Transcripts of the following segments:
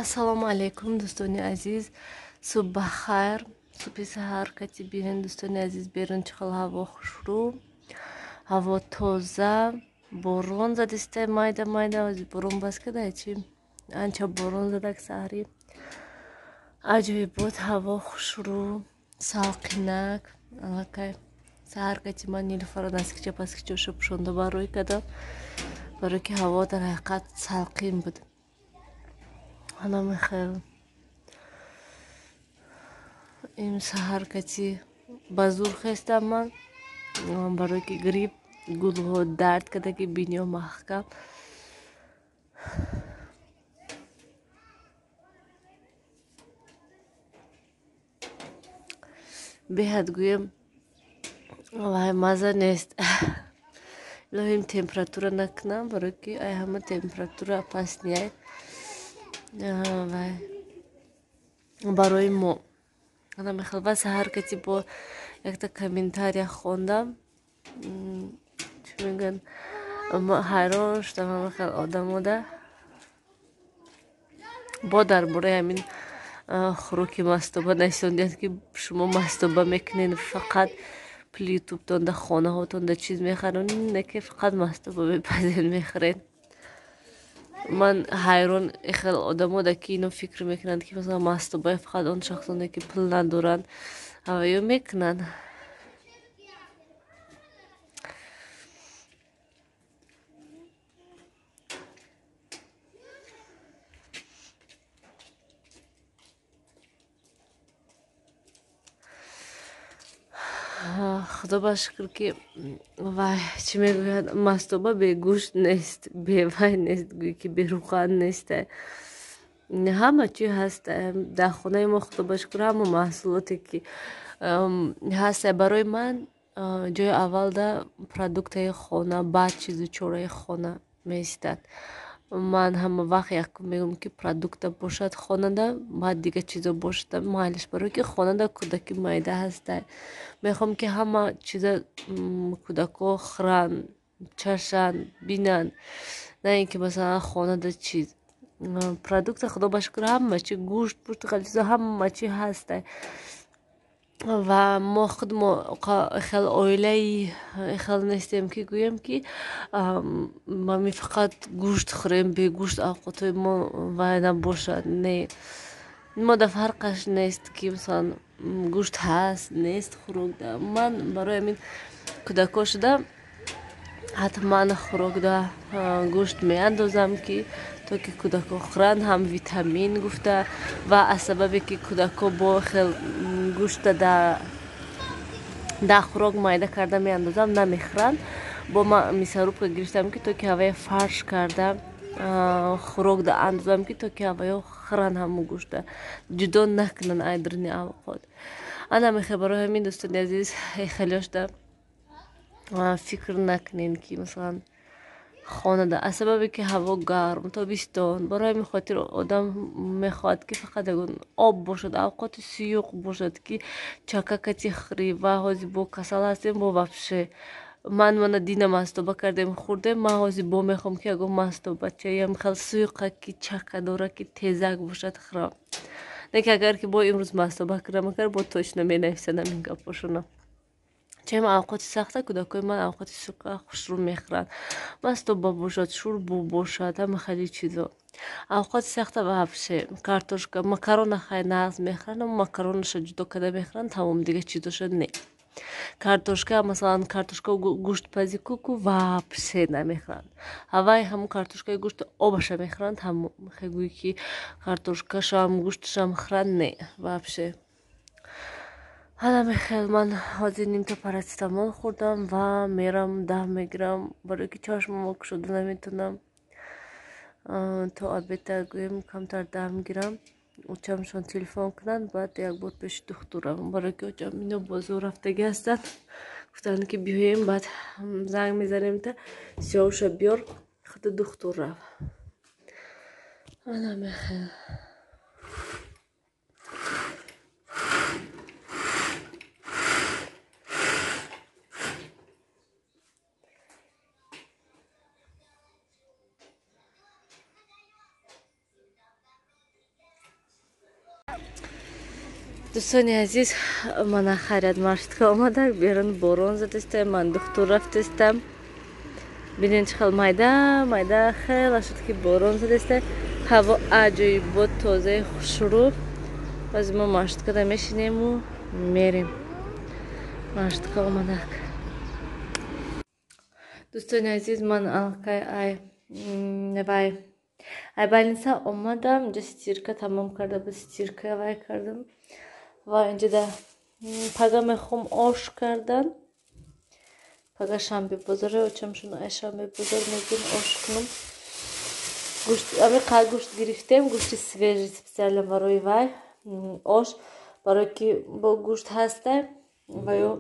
Ассалому алайкум, дӯстони азиз. Субҳ бахайр. Субҳи саҳар кати бинен, дӯстони азиз, берун чӣ хел ҳаво хушрӯ. Ҳаво тоза, борон задиста майда майда, ҳозир борон бас када чи? Анча борон задак саҳари. Аҷоибот ҳаво хушрӯ, салқинак. Аллакай саҳар кати ман Нилуфарро наскича паскичаша пӯшонда барои кардам, барое ки ҳаво дар ҳақиқат салқин буд. Ана мехел ин саҳар кати ба зур хестам ман, барое ки грипп, гулҳо дард карда, ки биниё маҳкам. Беҳад гӯем вай маза нест. Илоҳим температура накунам, барое ки ай ҳама температура опасный вай барои мо. Ана мехел ва саҳар кати бо якта комментария хондам, чӣ мегӯянд, ҳайрон шудам ҳама хел одамода бо дар бораи ҳамин хӯроки мастоба нависондианд, ки шумо мастоба мекунед, фақат пули ютубтонда хонаҳотонда чиз мехаред, не ки фақат мастоба мепазед, мехӯред. Ман ҳайрон хел одамода, ки ино фикр мекунанд, ки масалан мастобаи фақат он шахсоне, ки пул надоранд, ҳаваё мекунанд. Худо ба шукр, ки вай чӣ мегӯяд, мастоба бегӯшт нест, бевай нест, гӯӣ ки беруған нест, ҳама чӣ ҳаст дар хонаи мо. Худо ба шукр, ҳама маҳсулоте ки ҳаст. Барои ман ҷои аввалда продуктаи хона, баъд чизу чораи хона меистад. Ман ҳама вақт якум мегӯям, ки продукта бошад хонада, баъд дигар чизо бошад майлиш, барое ки хонада кӯдаки майда ҳаста. Мехоҳам, ки ҳама чиза кӯдакҳо хӯранд, чашанд, бинанд, на ин ки масалан хонада чиз продукта. Худо ба шукр, ҳама чи, гӯшт, пушт, чизо, ҳама чи ҳаста. Ва мо худ мо хел оилаи хел нестем, ки гӯем, ки ма фақат гӯшт хӯрем, бегӯшт авқотҳои мо вай набошад. Не, мо да фарқаш нест, ки масалан гӯшт ҳаст, нест хӯрокда. Ман барои ҳамин кӯдакҳо шуда ҳатман хӯрокда гӯшт меандозам, ки то ки кӯдакҳо хӯранд, ҳам витамин гуфта. Ва аз сабабе ки кӯдакҳо бо хел гӯшта дар хӯрок майда карда меандозам, намехӯранд. Бо ман мясорубка гирифтам, ки то ки ҳавая фарш карда хӯрокда андозам, ки то ки ҳаваё хӯранд, ҳамун гӯшта ҷудо накунанд айдруни авқот. Ана мехел барои ҳамин, дӯстони азиз, хелёшда фикр накунед, ки масалан хонада, аз сабабе ки ҳаво гарм, тобистон, барои ҳамин хотир одам мехоҳад, ки фақат ягон об бошад, авқоти сиюқ бошад, ки чака кати хӯрӣ. Ва ҳозир бо касал ҳастем, бо вообще ман мана дина мастоба кардем, хӯрдем. Ман ҳозир бо мехоҳам, ки ягон мастобачаям хел сӯйқа, ки чака дора, ки тезак бошад, хӯрам. Не ки агар ки бо имрӯз мастоба кардам, агар бо точно менависанам ин гапошона. Чем авқоти сахта, кӯдакҳои ман авқоти суқа хушрӯ мехӯранд, мастоба бошад, шӯрбо бошад, ҳама хели чизо. Авқоти сахта вообще картошка, макарона хай нағз мехӯранд, макаронаша ҷудо карда мехӯранд, тамом, дигар чизоша не. Картошка, масалан картошка гӯштпази куку вообще намехӯранд. Ҳавай ҳамун картошкаи гӯшти обаша мехӯранд, ҳамун гӯӣ ки картошкашам гӯшташам хӯранд, не вообще. Ана мехел ман ҳозир нимта парацетамол хӯрдам ва мерам дам мегирам, барое ки чашмамо кушода наметавонам. То обеда гӯем камтар дам гирам, очамшон телефон кунанд, баъд якбор пеши духтур равам, барое ки очам ино бозор рафтагӣ ҳастанд. Гуфтанд, ки биёем, баъд занг мезанем, та сиёвуша биёр, худи духтур рав. Ана мехел. Дӯстони азиз, мана хайрият маршрутка омада, берун борон задиста, ман духтур рафтистам. Бинен чӣ хел майда майда хела шуд ки борон задиста. Ҳаво аҷоибот, тозаи хушрӯ. Боз мо маршруткада мешинему мерем. Маршрутка омадак. Дӯстони азиз, ман аллакай ай вай ай больница омадам. Инҷа стирка тамом карда буд, стирка вай кардам. Ва инҷа пага мехоҳам ош кардан. Пага шанбе бозоре, очамшон ай шанбе бозор мегӯем ош кунам. Гӯшт, ами қа гӯшт гирифтем, гӯшти свежий специально барои вай ош, барои ки бо гӯшт ҳаста ва ё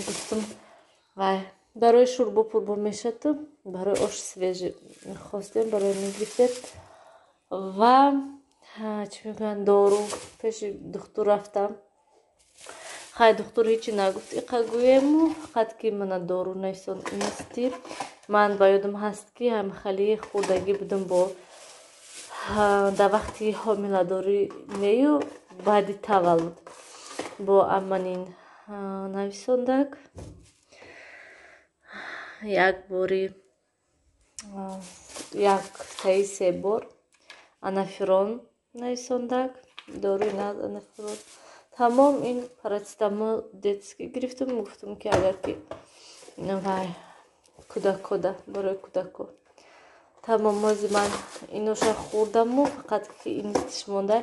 гуфтам вай барои шӯрбо пурбо мешавад, барои ош свежий хостем, барои мегирифтем. Ва чӣ мегӯянд, дору пеши духтур рафтам. Хай, духтур ҳечи нагуфт, иқа гӯему фақат ки мана дору нависон инисти. Ман ба ёдам ҳаст ки ҳамхали хурдагӣ будам, бо дар вақти ҳомиладорӣ нею баъди таваллуд бо аманин нависондак. Як бори як таи се бор анаферон нависондак, доруи наз анаферон. Тамом, ин парацетамол детский гирифтам, гуфтам ки агар ки вай кӯдакода, барои кӯдако. Тамом, мози ман иноша хӯрдаму фақат ки инистиш монда.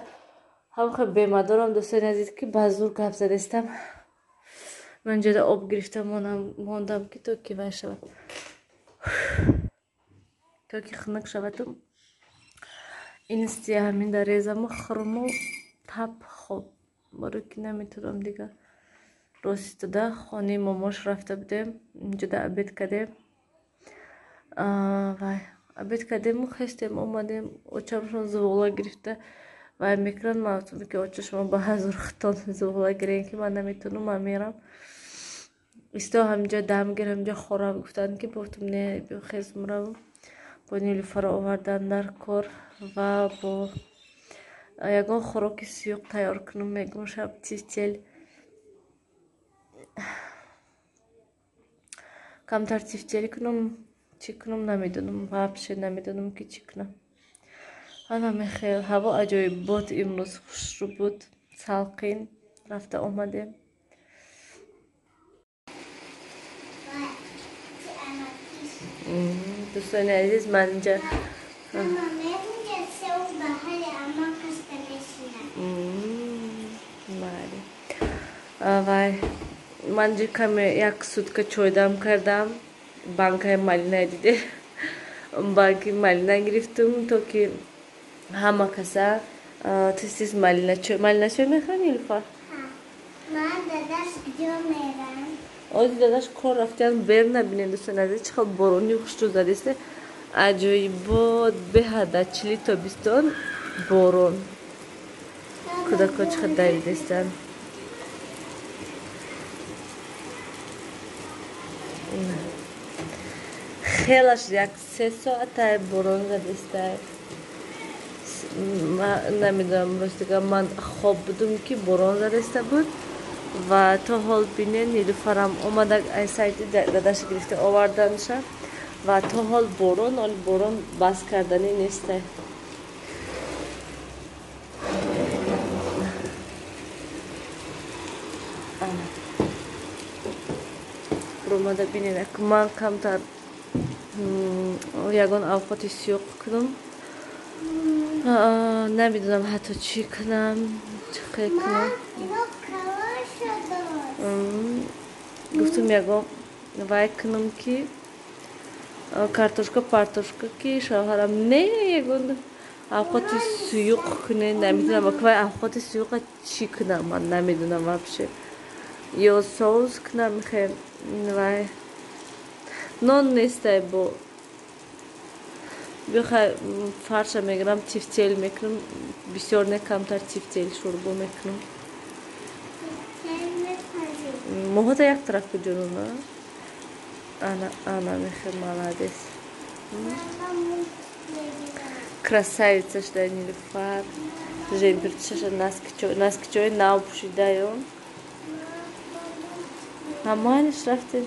Ҳамха бемадорам, дӯстони азиз, ки ба зур гап задестам. Ман ҷода об гирифта мондам ки то ки вай шавад, то ки хунук шаваду инисти ҳамин дар резаму хӯрму тап хоб, барои ки наметавонам дигар. Рост истода хонаи момош рафта будем, инҷода обед кардем. Вай обед кардему хестем омадем, очамшон зувола гирифта вай мекунанд. Ман гуфтам ки оча, шумо ба ҳазур хитон зувола гирен ки ман наметавонам, ман мерам. Исто ҳаминҷо дам гир, ҳаминҷо хӯрам гуфтанд ки гуфтам не, биё хез муравам. Бо Нилуфаро овардан дар кор ва бо ягон хӯроки сӯюқ тайёр кунам, мегӯм шаб тифтел, камтар тифтел кунам, чӣ кунам намедонам, вообще намедонам ки чӣ кунам. Ана мехел ҳаво аҷоибот имрӯз, хушрӯ буд, салқин рафта омадем. Дӯстони азиз, ман инҷа вай ман инҷа каме як сутка чойдам кардам, банкаи малина диде, банки малина гирифтум, то ки ҳама каса тез-тез малина чой, малина чой мехӯрӣ, Нилуфар? Ози дадаш кор рафтиян, бер набинед, дӯстони азиз, чӣ хел борони хушрӯ задиста, аҷоибот, беҳада чили тобистон борон. Кӯдакҳо чӣ хел давидестанд. Хелаш як се соатай борон задистай. Намедонам, ростига ман хоб будум ки борон задиста буд. Ва то ҳол бинед, Нилуфарам омада ай сайти дадаш гирифта оварданша ва то ҳол борон, оли борон бас карданӣ нестай. Омада бинед, ман камтар ягон авқоти сӯюқ кунам, намедонам ҳатто чӣ кунам, чӣ хел кунам. Гуфтам ягон вай кунам ки картошка партошка, ки шавҳарам не, ягон авқоти сӯюқ кунед, намедонам вай авқоти сӯюқа чӣ кунам, ман намедонам вообще. Ё соус кунам, хе вай нон нестай, бо бихай фарша мегирам, тифтел мекунам, бисёр не, камтар тифтел шӯрбо мекунам. Моҳота як тараф куҷонуна? Ана, ана мехе молодец. Красавица шуда Нилуфар. Жемпирчаша наскичои нав пӯшидаё. Ҳамааш рафтем.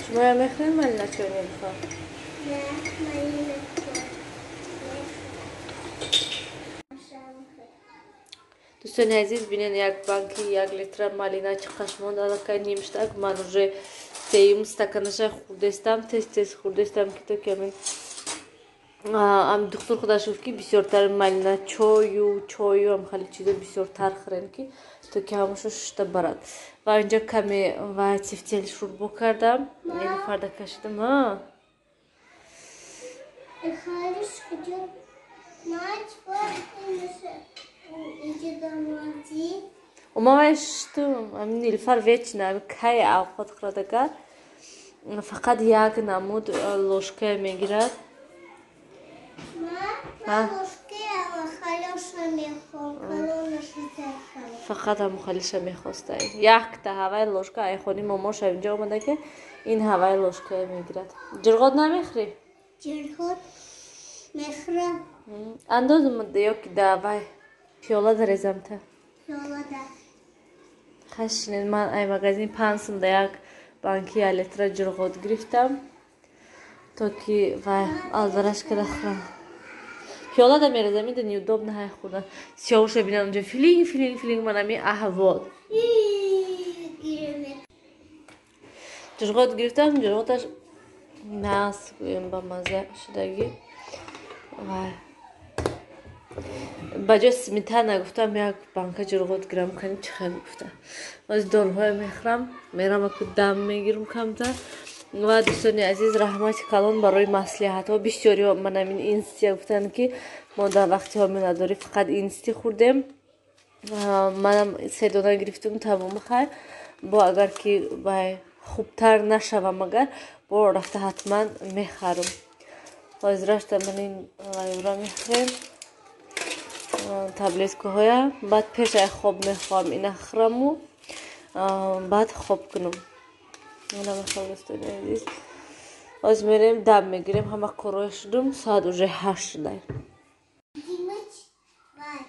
Шумоя мехӯред малина чой нелифар? Не, малина чой. Дӯстони азиз, бинен як банки як литра малина чӣ қашмонд, аллакай нимштак. Ман уже сеюм стаканаша хӯрдестам, тез-тез хӯрдестам, ки то ки амин ам духтур худаш гуфт, ки бисёртар малина чою чою ам хеле чизо бисёртар хӯрем, ки то ки ҳамаша шушта барад. Ва инҷо каме ва тифтел шӯрбо кардам, нелифарда кашидам. Умавай шуштум, ами нилфар вечно, ами кай авқот хӯрдагар фақат як намуд ложкая мегирад. Фақат ҳаму халиша мехостай. Якта ҳаваи ложка айхони момоша инҷо омада, ки ин ҳаваи ложкая мегирад. Ҷирғот намехӯрӣ? Ҷирғот мехӯрам. Андозум ё ки да вай пиёла дарезамта? Пиёлада. Хашинед, ман ай магазин 5 сум да як банки як литра ҷирғот гирифтам, то ки вай алдараш када хӯрам. Пиёлада мерезам, ида неудобно ҳай хӯрдан. Сиёвуша бинам унҷо филинг филинг филинг, манами аҳвол. Ҷирғот гирифтам, ҷирғоташ нас гӯем ба маза шудагӣ. Вай ба ҷои сметана гуфтам як банка ҷирғот гирам, кани чӣ хел гуфта. Боз доруҳое мехӯрам, мерам аку дам мегирам камтар. Ва дӯстони азиз, раҳмати калон барои маслиҳатҳо. Бисёриҳо ман ҳамин инстия гуфтанд, ки мо дар вақти ҳомиладорӣ фақат инсти хӯрдем. Манам се дона гирифтум, тамом. Хайр, бо агар ки вай хубтар нашавам, агар бо рафта ҳатман мехарам. Ҳозир рашта ман ин вайюра мехӯрем, таблеткаҳоя. Баъд пешай хоб мехоҳам ина хӯраму баъд хоб кунам. Намехоҳам, дӯстони азиз. Ҳозир мерем дам мегирем, ҳама корҳое шудум, соат уже 8 шудай. Димыч, вай,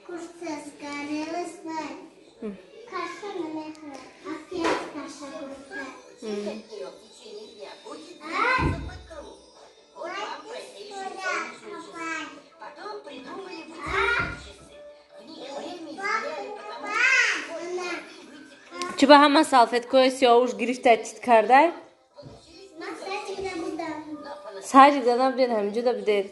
курса сгорелась, вай. Каша намехӯрам, опять каша гуфта. Потом придумали часы. В них время измеряли, потому Чӣ ба ҳама салфеткаҳои сиёҳуш гирифта тит кардай? Ман садик набудам. Садик да набуден, ҳаминҷо да буден.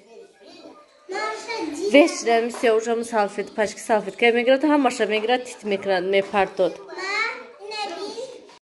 Маша ди. Вечно ҳами сиёҳуш ҳамн салфет, пачки салфетка мегирад, ҳамаша мегирад, тит мекунад, мепартод. Ма.